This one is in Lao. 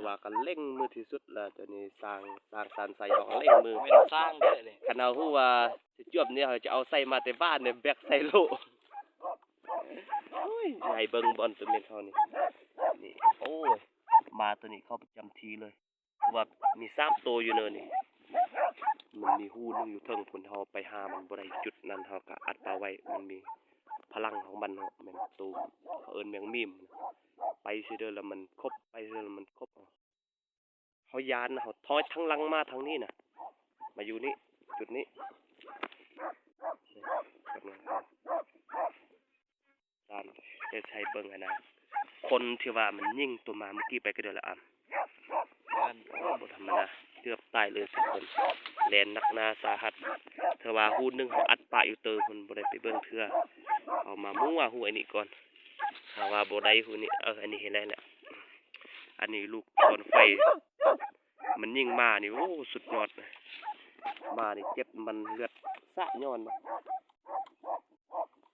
ວ່າກໍເລັ່ງມືທີ່ສຸດລະ ຕົວນີ້ສ້າງ ສ້າງສານໃສ່ເຮົາກໍເລັ່ງມື ແມ່ນສ້າງເດ້ນີ້ ຄັນເຮົາຮູ້ວ່າຊິຈວບນີ້ ເຮົາຈະເອົາໃສ່ມາແຕ່ບ້ານນີ້ ແບກໃສ່ໂລ. ໂອ້ຍ ໃຫ້ເບິ່ງບ່ອນຕົວເມັດເຮົານີ້ ນີ້ ໂອ້ຍ ມາຕົວນີ້ເຂົ້າປະຈຳທີ່ເລີຍ ເພາະວ່າມີສາມໂຕຢູ່ເນີນນີ້ ມັນມີຮູໜຶ່ງຢູ່ເທິງພຸ້ນ ເຮົາໄປຫາມັນບໍ່ໄດ້ ຈຸດນັ້ນເຮົາກໍອັດປາໄວ້ ມັນມີພະລັງຂອງມັນເນາະ ແມ່ນໂຕ ເຂົາເອີ້ນແມງມີມ ໄປຊິເດີລະມັນຄົບ ໄປຊິເດີລະມັນຄົບ ເຮົາຢ້ານນະ ເຮົາຖອຍທາງຫຼັງມາທາງນີ້ນະ ມາຢູ່ນີ້ ຈຸດນີ້ ຕາມເຮັດໃຫ້ເບິ່ງຫັ້ນນະ ຄົນທີ່ວ່າມັນຍິງຕົວມາມື້ກີ້ໄປກະເດີລະອຳ ບໍ່ທຳມະດາ ເກືອບຕາຍເລີຍທຸກຄົນ ແລ່ນໜັກໜາສາຫັດ ເທື່ອວ່າຮູໜຶ່ງເຮົາອັດປະຢູ່ເຕີພຸ້ນ ບໍ່ໄດ້ໄປເບິ່ງເທື່ອ ເຮົາມາມົ້ວຮູໄອ້ນີ້ກ່ອນ ຖ້າວ່າບໍ່ໄດ້ຮູນີ້ ເອີ ອັນນີ້ເຫັນແລ້ວແຫຼະ ອັນນີ້ລູກສອນໄຟ ມັນຍິງມານີ້ ໂອ້ ສຸດຍອດ ມານີ້ເຈັບ ມັນເລືອດສະຍ້ອນເນາະ